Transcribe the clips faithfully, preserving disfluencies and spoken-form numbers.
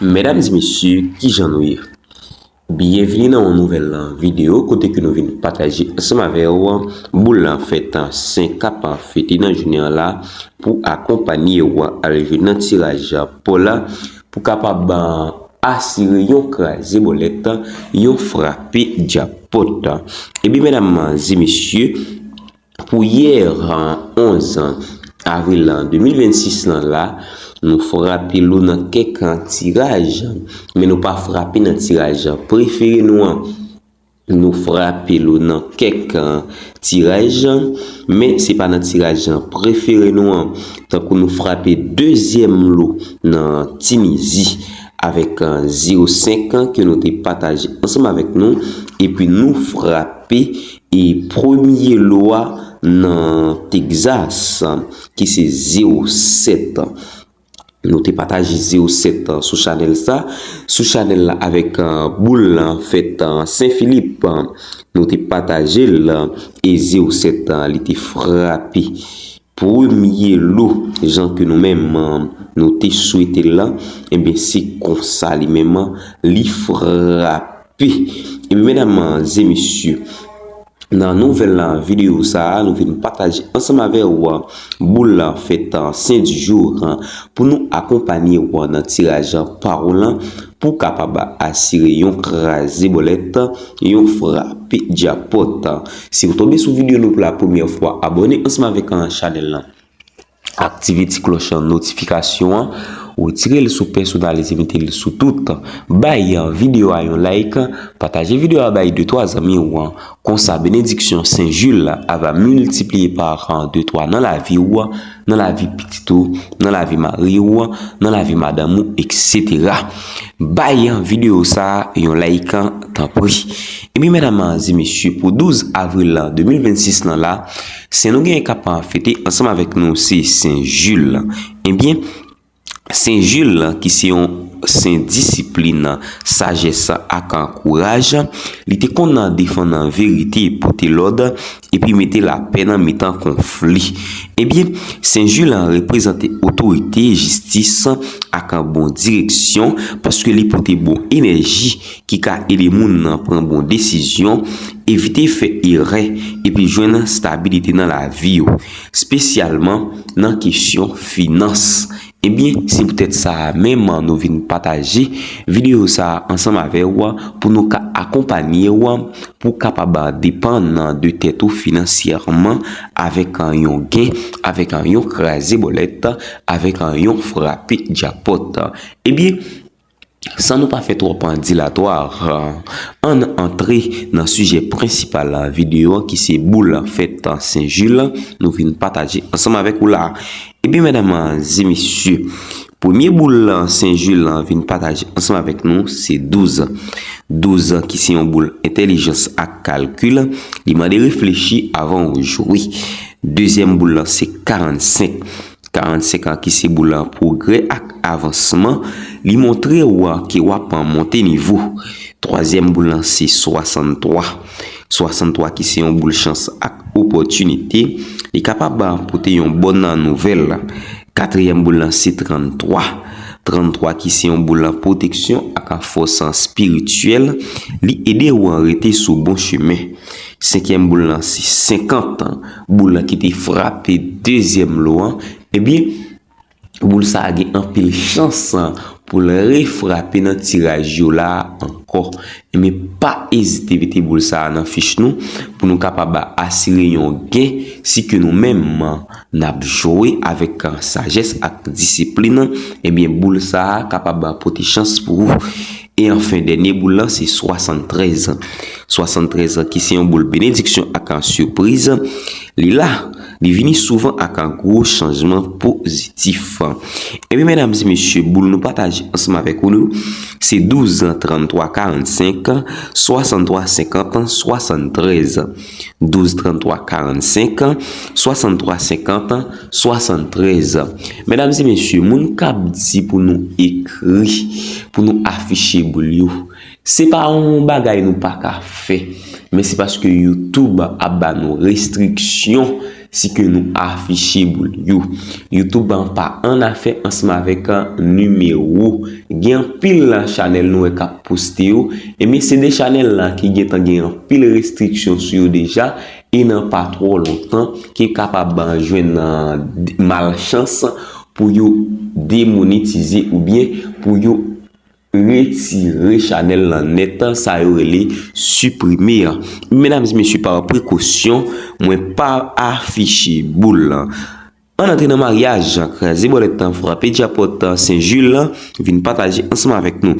Medam e mesye, kijan nou ye? Byenvini nan yon nouvèl videyo kote ke nou vin pataje ansanm avè w boul fèt senk k ap fete nan jounen an la pou akonpanye w al jwe nan tiraj pou la pou kapab asire yon kraze bòlèt, yon frape djapòt. Ebyen medam e mesye, pou yè, onz avril de mil vennsis lan la, nou frape lo nan kèk tiraj, men nou pa frape nan tiraj prefere nou an. Nou frape lo nan kèk tiraj, men se pa nan tiraj prefere nou an. Tankou nou frape dezyèm lo nan Tinizi avèk zewo senk ke nou te pataje ansanm avèk nou, epi nou frape e premye lo a nan Texas, ki se zewo sèt. Nou te pataje zewo sèt sou chanèl sa, sou chanèl la avèk boul fèt Sen Filip. Nou te pataje l e zewo sèt li te frape premye lo, jan ke nou menm nou te swete l la, ebyen se konsa li menm li frape. Ebyen medam e mesye, nan nouvèl videyo sa a, nou vin pataje ansanm avè w boul fèt Sen Jou pou nou akonpanye w nan tiraj pa w lan pou kapab asire yon kraze bòlèt, yon frape djapòt. Si w tonbe sou videyo nou pou la premyè fwa, abòne ansanm avèk chanèl lan. Aktive ti klòch notifikasyon an, retire l sou pèsonalize, mete l sou tout. Bay videyo a yon like, pataje videyo a bay de twa zanmi w. Konsa benediksyon Sen Jil a va miltipliye pa de twa nan lavi w, nan lavi pitit ou, nan lavi mari w, nan lavi madanm ou, etsetera. Bay videyo sa a yon like, tanpri. Ebyen medam e mesye, pou douz avril de mil vennsis lan la, Sen nou genyen k ap fete ansanm avèk nou se Sen Jil. Ebyen, Sen Jil ki se yon sen disiplin, sajès ak kouraj, li te konn defann verite, pote lòd, epi mete lapè nan mitan konfli. Ebyen, Sen Jil reprezante otorite, jistis ak bon direksyon, paske li pote bon enèji ki ka ede moun nan pran bon desizyon, evite fè erè, epi jwenn stabilite nan lavi yo, espesyalman nan kesyon finans. Ebyen, se poutèt sa a menm nou vin pataje videyo sa a ansanm avè w pou nou ka akonpanye w pou kapab depann de tèt ou finansyèman avèk yon gen, avèk yon kraze bòlèt, avèk yon frape djapòt. Ebyen, san nou pa fè twòp dilatwa, ann antre nan sijè prensipal videyo an ki se boul fèt Sen Jil, nou vin pataje ansanm avèk ou la. Ebyen medam e mesye, premye boul Sen Jil vin pataje ansanm avèk nou se douz. Douz ki se yon boul entèlijans ak kalkil, li mande reflechi avan ou jwe. Dezyèm boul lan se karannsenk. Karannsenk an ki se boul pwogrè ak avansman, li montre w ke w ap monte nivo. Twazyèm boul lan se swasanntwa. Swasanntwa ki se yon boul chans ak opòtinite, li kapab pote yon bòn nouvèl. Katriyèm boul lan se tranntwa. Tranntwa ki se yon boul pwoteksyon ak fòs espirityèl, li ede w rete sou bon chemen. Senkyèm boul lan se senkant. Boul lan ki te frape dezyèm lo an, ebyen, boul sa a gen anpil chans pou l refrape nan tiraj yo la ankò. Ebyen, pa ezite mete boul sa a nan fich nou pou nou kapab asire yon gen, si ke nou menm n ap jwe avèk sajès ak disiplin, ebyen, boul sa a kapab pote chans pou ou. E anfen, dènye boul lan se swasantrèz. Swasantrèz ki se yon boul benediksyon ak sipriz. Li la, li vini souvan ak gwo chanjman pozitif. Ebyen medam e mesye, boul nou pataje ansanm avèk ou se douz, tranntwa, karannsenk, swasanntwa, senkant, swasantrèz. Douz, tranntwa, karannsenk, swasanntwa, senkant, swasantrèz. Medam e mesye, moun k ap di pou nou ekri, pou nou afiche boul yo, se pa yon bagay nou pa ka fè. Men se paske YouTube ap ba nou restriksyon si ke nou afiche boul yo. YouTube pa annafè ansanm avèk nimewo. Gen anpil chanèl nou wè k ap poste yo, ebyen se de chanèl la ki gentan gen anpil restriksyon sou yo deja, e nan pa twò lontan ki kapab jwenn malchans pou yo demonetize oubyen pou yo retire chanèl lan nèt, sa yo rele siprime. Medam e mesye, pa prekosyon, mwen pa afiche boul lan. Ann antre nan maryaj, kraze bòlèt lan, frape djapòt Sen Jil lan, vin pataje ansanm avèk nou.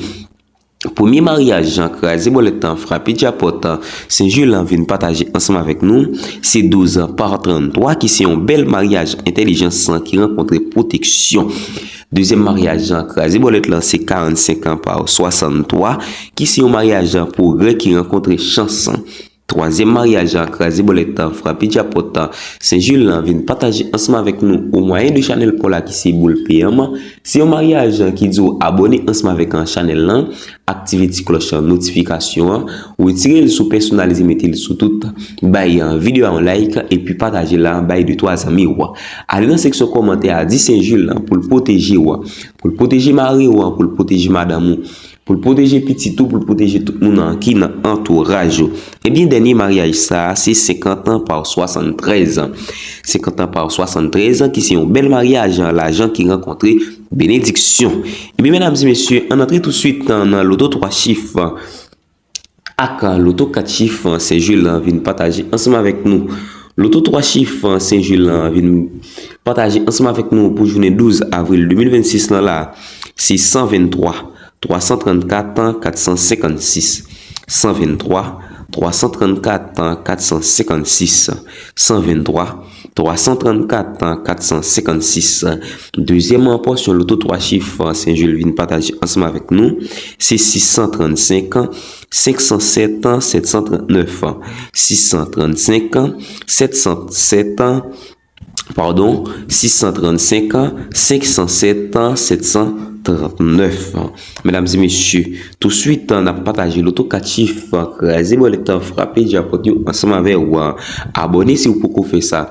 Premye maryaj, kraze bòlèt lan, frape djapòt Sen Jil lan, vin pataje ansanm avèk nou. Se douz pa tranntwa ki se yon bèl maryaj entèlijans ki rankontre pwoteksyon. Dezyèm maryaj, kraze bòlèt lan, se karannsenk pa swasanntwa ki se yon maryaj pwogrè ki rankontre chans. Twazyèm maryaj, kraze bòlèt lan, frape djapòt Sen Jil lan, vin pataje ansanm avèk nou o mwayen de chanèl pa w la ki se boul peyanm. Se yon maryaj ki di w abòne ansanm avèk chanèl lan, aktive ti klòch notifikasyon an, retire l sou pèsonalize mete l sou tout, bay videyo a yon like epi pataje l bay de twa zanmi w. Ale nan seksyon kòmantè a, di Sen Jil lan pou l pwoteje w, pou l pwoteje mari w, pou l pwoteje madanm ou, pou l pwoteje pitit ou, pou l pwoteje tout moun ki nan antouraj ou. Ebyen dènye maryaj sa a se senkant pa swasantrèz. Senkant pa swasantrèz ki se yon bèl maryaj, lajan ki rankontre benediksyon. Ebyen medam e mesye, ann antre touswit nan loto twa chif ak loto kat chif Sen Jil lan vin pataje ansanm avèk nou. Loto twa chif Sen Jil lan vin pataje ansanm avèk nou pou jounen douz avril de mil vennsis lan la, se san venntwa, twa san trannkat, kat san senkannsis. San venntwa, twa san trannkat, kat san senkannsis. San venntwa, twa san trannkat, kat san senkannsis. Dezyèm pòsyon loto twa chif Sen Jil vin pataje ansanm avèk nou, se sis san trannsenk, senk san sèt, sèt san trannèf. Sis san trannsenk, sèt san sèt, padon, sis san trannsenk, senk san sèt, sèt san trannèf. Medam e mesye, touswit n ap pataje loto kat chif, kraze bòlèt, frape djapòt yo ansanm avè w. Abòne si w poko fè sa.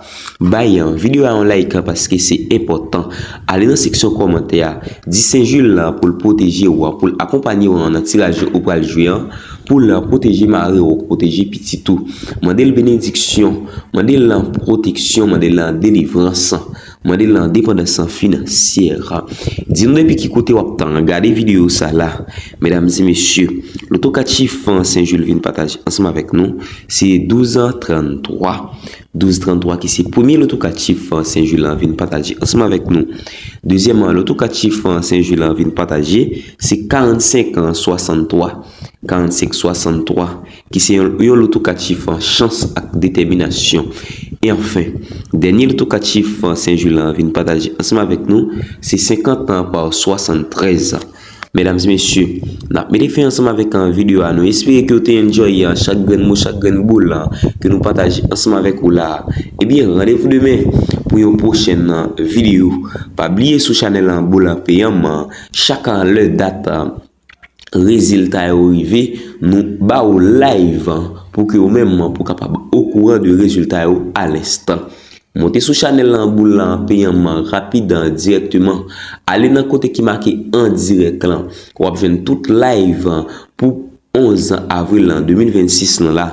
Bay videyo a yon like paske se enpòtan. Ale nan seksyon kòmantè a, di Sen Jil lan pou l pwoteje w, pou l akonpanye w nan tiraj ou pral jwe an, pou l pwoteje mari w, pwoteje pitit ou. Mande l benediksyon, mande l pwoteksyon, mande l delivrans, mande l endepandans finansyè. Di nou depi ki kote w ap tan gade videyo sa la. Medam e mesye, loto kat chif Sen Jil vin pataje ansanm avèk nou, se douz tranntwa. Douz tranntwa ki se premye loto kat chif Sen Jil lan vin pataje ansanm avèk nou. Dezyèm loto kat chif Sen Jil lan vin pataje, se karannsenk swasanntwa. Karannsenk swasanntwa ki se yon, yon loto kat chif chans ak detèminasyon. E anfen, dènye loto kat chif Sen Jil lan vin pataje ansanm avèk nou, se senkant pa swasantrèz. Medam e mesye, n ap mete fen ansanm avèk videyo a. Nou espere ke w te enjoy chak grenn mo, chak grenn boul ke nou pataje ansanm avèk ou la. Ebyen, randevou demen pou yon pwochèn videyo. Pa bliye sou chanèl lan Boul Peyanm, chak lè dat rezilta yo rive, nou ba w live pou ke ou menm pou kapab okouran de rezilta yo alenstan. Monte sou chanèl lan Boul Peyanm rapid dirèkteman. Ale nan kote ki make an dirèk lan. W ap jwenn tout live pou onz avril lan de mil vennsis lan la.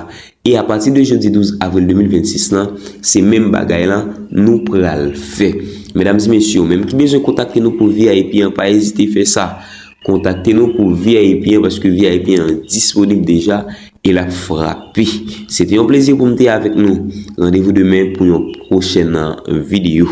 E apati de jodi douz avril de mil vennsis lan, se menm bagay lan nou pral fè. Medam e mesye, ou menm ki bezwen kontakte nou pou V I P an, pa ezite fè sa. Kontakte nou pou V I P an, paske V I P an disponib deja e l ap frape. Se te yon plezi pou m te avèk nou. Randevou demen pou yon pwochèn videyo.